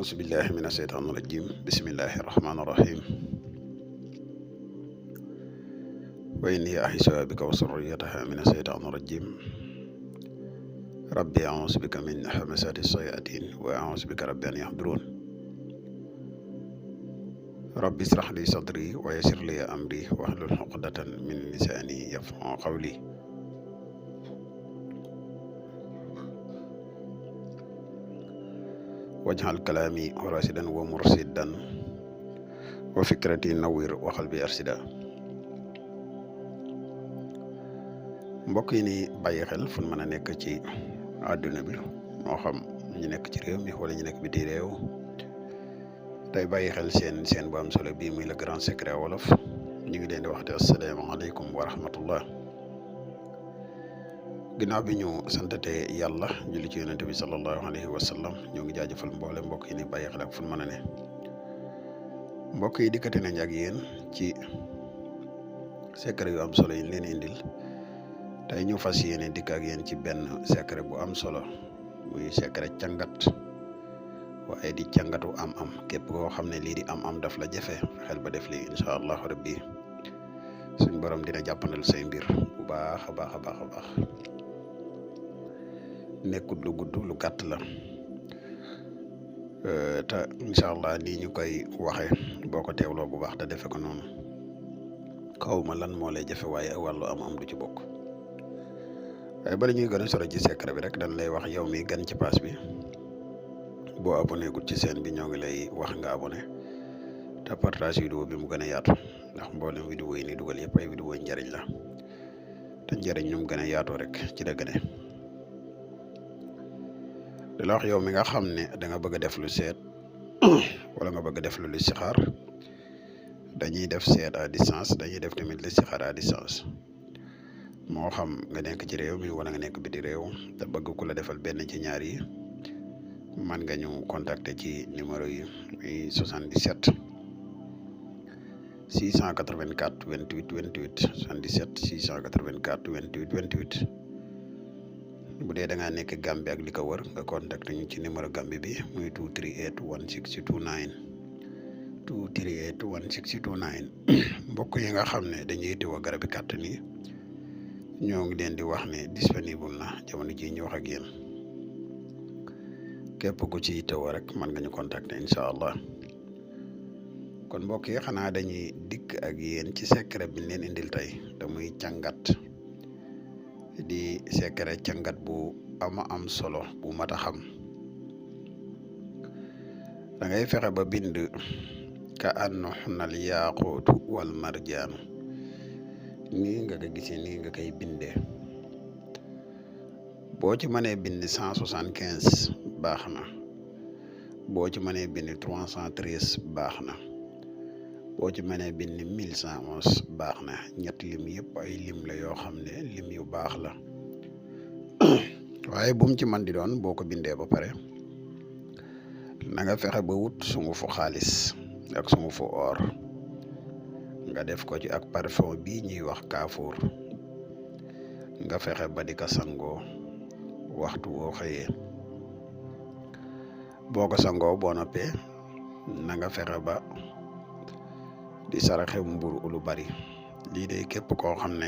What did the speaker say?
أعوذ بالله من الشيطان الرجيم بسم الله الرحمن الرحيم وإني أعيذها بك وذريتها من الشيطان الرجيم ربي أعوذ بك من همزات الشياطين وأعوذ بك ربي أن يحضرون ربي اشرح لي صدري ويسر لي أمري واحلل عقدة من لساني يفقهوا قولي واجعل كلامي راشدا ومرشدا وفكرتي نوير وقلبي أرشدا mbokk yi ni bàyyi xel fu mën a nekk ci àdduna bi moo xam ñu nekk ci réew mi wala ñu nekk biti réew tey bàyyi xel seen bu am solo bii muy le grand secret wolof ñu ngi leen di waxte asalaamaaleykum wa rahmatullah ginnaaw bi ñu santate yàlla julli ci yonente bi sallallahu alayhi wa sallam ñoo ngi jaajëfal mboole mbokk yi ni bàyyi xel ak fu mën a ne mbokk yi dikkati nañ ak yéen ci secret yu am solo yi leen indil tey ñu fas yéene dikk ak yéen ci benn secret bu am solo muy secret càngat waaye di càngatu am képp koo xam ne lii di am daf la jafe xel ba def lii incha allahu rabbi suñ borom dina jàppandal say mbir bu baax a baax a baax a baax nekkut lu gudd lu gàtt la te incha allah nii ñu koy waxe boo ko teewloo bu baax te defe ko noonu xawma lan moo lay jafe waaye wàllu am du ci bokk waaye bala ñuy gën a sore ci secret bi rek dañ lay wax yow mi gan ci pass bi boo abonné gul ci chaîne bi ñoo ngi lay wax nga abonné te partage vidéo bi mu gën a yaatu ndax mboolem vidéo yi ni dugal yëpp ay vidéo njariñ la te njariñ ñu mu gën a yaatoo rek ci la gëne di la wax yow mi nga xam ne da nga bëgg a def lu seet wala nga bëgg a def lu listixaar dañuy def seet à distance dañuy def tamit listixaar à distance moo xam nga nekk ci réew mi wala nga nekk biti réew te bëgg ku la defal benn ci ñaar yi man nga ñu contacter ci numéro yi muy 77 684 28 28 77 684 28 28 bu dee da ngaa nekk Gambie ak li ko wër nga contacter ñu ci numéro Gambie bi muy 238 1629 238 1629 mbokk yi nga xam ne dañuy diwa garabi kàttan yi ñoo ngi leen di wax ne disponible na jamono ji ñu wax ak yéen képp ku ci teewoo rek mën nga ñu contacter incha allah kon mbokk yi xanaa dañuy dikk ak yéen ci secret bi leen indil tey te muy càngat di secret càngat bu am solo bu mat a xam da ngay fexe ba bind ka annaxunal yaaquutu wal marjaanu nii nga ko gisee nii nga koy bindee boo ci mënee bind 175 baax na boo ci mënee bind 313 baax na boo ci mënee bind 1111 baax na ñett lim yëpp ay lim la yoo xam ne lim yu baax la waaye bu mu ci mën di doon boo ko bindee ba pare na nga fexe ba wut sungufu xaalis ak sungufu or nga def ko ci ak parfum bii ñuy wax kaafuur nga fexe ba di ko sangoo waxtu woo xëyee boo ko sangoo boo noppee na nga fexe ba di saraxe mburu lu bari lii de képp koo xam ne